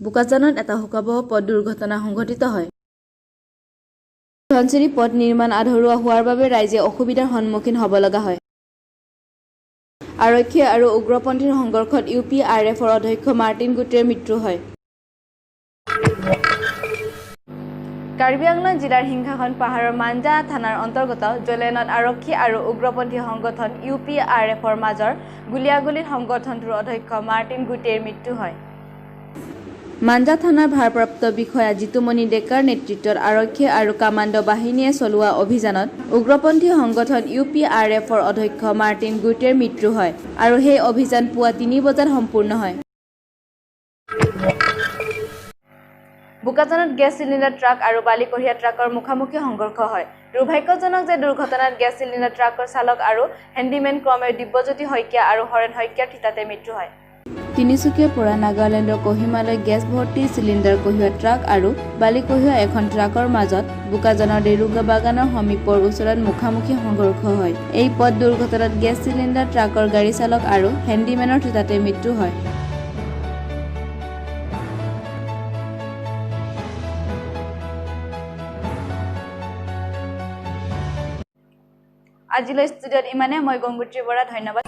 বোকাজানত এটা শোকাৱহ পথ দুৰ্ঘটনা সংঘটিত হয়। ধনশিৰি পথ নিৰ্মাণ আধৰুৱা হোৱাৰ বাবে ৰাইজে অসুবিধাৰ সন্মুখীন হ'ব লগা হয়। আৰক্ষী আৰু উগ্ৰপন্থীৰ সংঘৰ্ষত ইউ পি আৰ এফৰ অধ্যক্ষ মাৰ্টিন গুটেৰ মৃত্যু হয়। কাৰ্বি আংলং জিলাৰ সিংহাসন পাহাৰৰ মাঞ্জা থানাৰ অন্তৰ্গত জলেনত আৰক্ষী আৰু উগ্ৰপন্থী সংগঠন ইউ পি আৰ এফৰ মাজৰ গুলীয়াগুলীত সংগঠনটোৰ অধ্যক্ষ মাৰ্টিন গুটেৰ মৃত্যু হয়। মাঞ্জা থানাৰ ভাৰপ্ৰাপ্ত বিষয়া জিতুমণি ডেকাৰ নেতৃত্বত আৰক্ষী আৰু কামাণ্ডো বাহিনীয়ে চলোৱা অভিযানত উগ্ৰপন্থী সংগঠন ইউ পি আৰ এফৰ অধ্যক্ষ মাৰ্টিন গুটেৰ মৃত্যু হয় আৰু সেই অভিযান পুৱা 3 বজাত সম্পূৰ্ণ হয়। বোকাজানত গেছ চিলিণ্ডাৰ ট্ৰাক আৰু বালি কঢ়িয়া ট্ৰাকৰ মুখামুখি সংঘৰ্ষ হয়। দুৰ্ভাগ্যজনক যে দুৰ্ঘটনাত গেছ চিলিণ্ডাৰ ট্ৰাকৰ চালক আৰু হেণ্ডিমেন ক্ৰমে দিব্যজ্যোতি শইকীয়া আৰু হৰেণ শইকীয়াৰ থিতাতে মৃত্যু হয়। তিনিচুকীয়াৰ পৰা নাগালেণ্ডৰ কহিমালৈ গেছ ভৰ্তি চিলিণ্ডাৰ কঢ়িওৱা ট্ৰাক আৰু বালি কঢ়িওৱা এখন ট্ৰাকৰ মাজত বোকাজানৰ দেৰুগা বাগানৰ সমীপৰ ওচৰত মুখামুখি সংঘৰ্ষ হয়। এই পথ দুৰ্ঘটনাত গেছ চিলিণ্ডাৰ ট্ৰাকৰ গাড়ী চালক আৰু হেণ্ডিমেনৰ থিতাতে মৃত্যু হয়। আজিলৈ ষ্টুডিঅ'ত ইমানে। মই গংগোত্ৰী বৰা, ধন্যবাদ।